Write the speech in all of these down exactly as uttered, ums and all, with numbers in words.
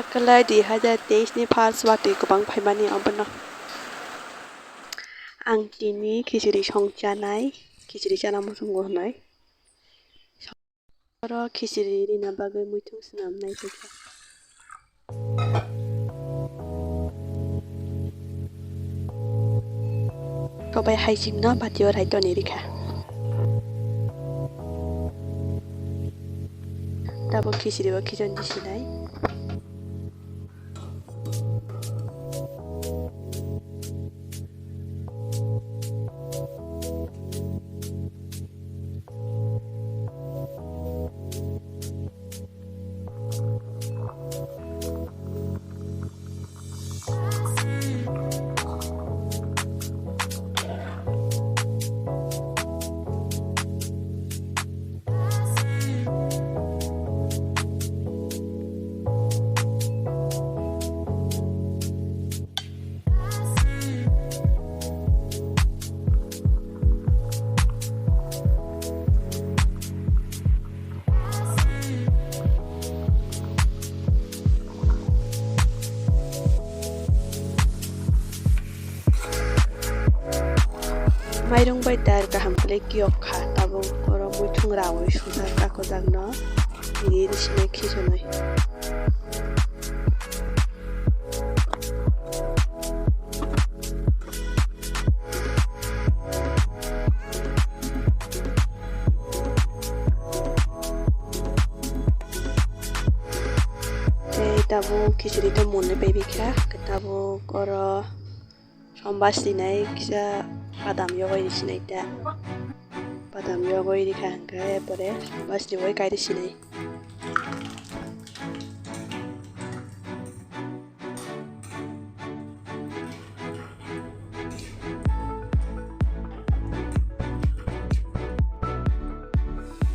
Kwlai dui hazar teis ni first watwi kwbang phaimani obono. Ang tini khichiri song chanai, khichiri chana muchungo hwnwi. Oro khichiri rina bagwi muitung swnam nai tongkha. Kobai hai chimno batio rai toni rikha. Tabuk khichiri o khichon di sinai. Mairung bai dal kaham khlai kiyok kha, tabuk oro muitung raui sujak takhojak no ri ri sini khichonwi. Tei tabuk khichiri tei mwnwi bai bikha, tabuk oro sombar sinai kisa badam yogwi sinai ta, badam yogwi rikha hwnkhe pore sombar siniwi kairi sinai.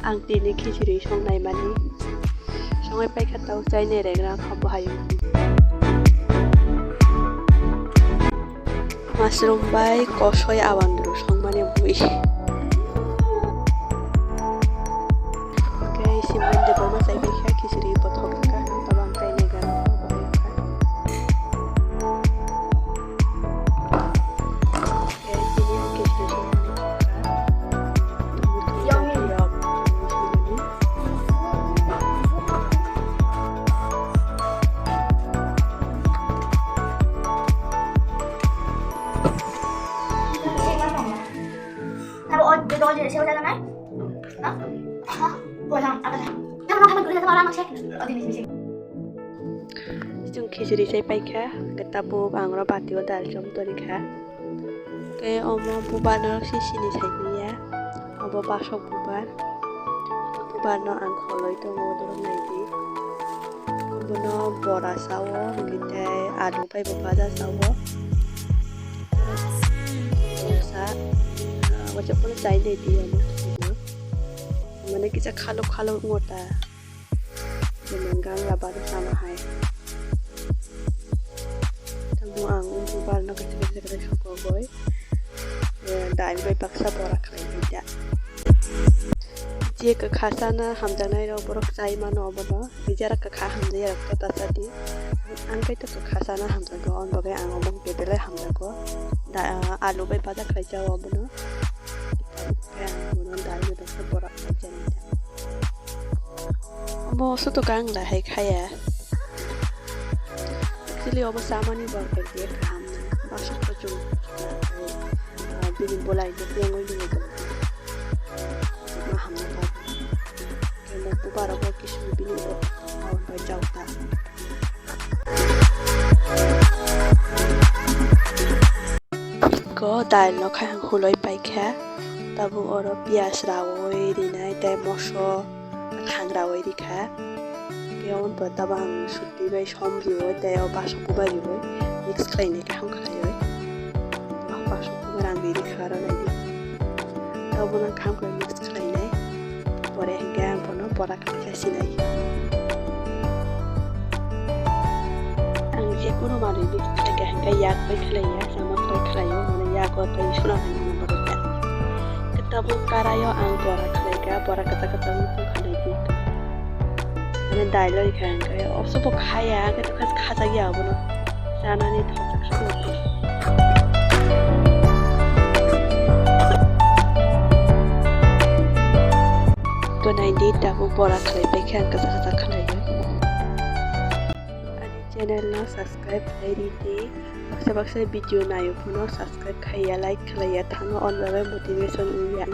Ang tini khichiri songnaimani songwi paikha, tau chainai regra kha bo hayung. Mushroom bai kosoi awandru songmani bui. Khe simon de bono chai paikha khichiri bothok kha, tabang chainai regra kha bo hayung kha. Chwng khichiri chai paikha, hwnkhe tabuk ang oro batio dal chom torikha. Tei omo bubar norok se sini sai manya, obo basok bubar. Bubar no ang kholoi tongo, borok naidi. Obono bora sao, hwnkhe tei alu bai bo baja sao. Sa, ah, waisa phano chai nai di omo. Mane kisa khaluk khaluk wngkha ta. Bwmwng gangla bado chana hai. Tamo ang wngkha barno kaisa kaisa kaisa sokogoi. Eh, dal bai baksa bora khlai di da. Je kwkha sana hamjaknai rok borok chai mano obono. Bijara kwkha hamjakya rok ta cha di. Ang khe to kwkha sana hamjago, on bagwi ang obo belai hamjago. Da, alu bai baja khlai jao obono. Ang bono dal bai baksa bora khlai jani da. Omo soto kang da hai khaya. Actually obo chamani borok bai kaham. Baksa kuchung. Ah, bini bolai ni tengwi nini. Ma hamna ba. Kemo bubar obo kisu bini obo. Awan bai jao ta. Iko dal no khai ang huloi paikha, tabuk oro piyaj raui rinai tei moso kwkhwrang raui rikha. Tei omo tabuk ang sutwi bai som riui tei o basok bubar riui mix khlainai kaham khlaiui. Basok bubar ang ri rikha oro naidi. Tabuk no kaham khe mix khlainai. Pore hwnkhe ang bono bora khlai kha sinai. Ang je kunu manwi bwkha khe hwnkhe yak bai khlai ya, sama bai khlai o, mane yago tei suna nang mano bagwi khe. Tabuk karai o ang bora khlai kha, bora kwchak kwchak wngkha nai di. Dailo ikha hwnkhe, obwswbo khaya, hwnkhe to kha-, khajak ya abono. Chanani thokjak se. Gwnai di tabuk bora khlai paikha, ang kwchak kwchak khlaiwi. Ani channel no subscribe khlai di di. Baksa baksa video naio phano subscribe khaiya, like khlaiya thangno, on bagwi motivation wngya.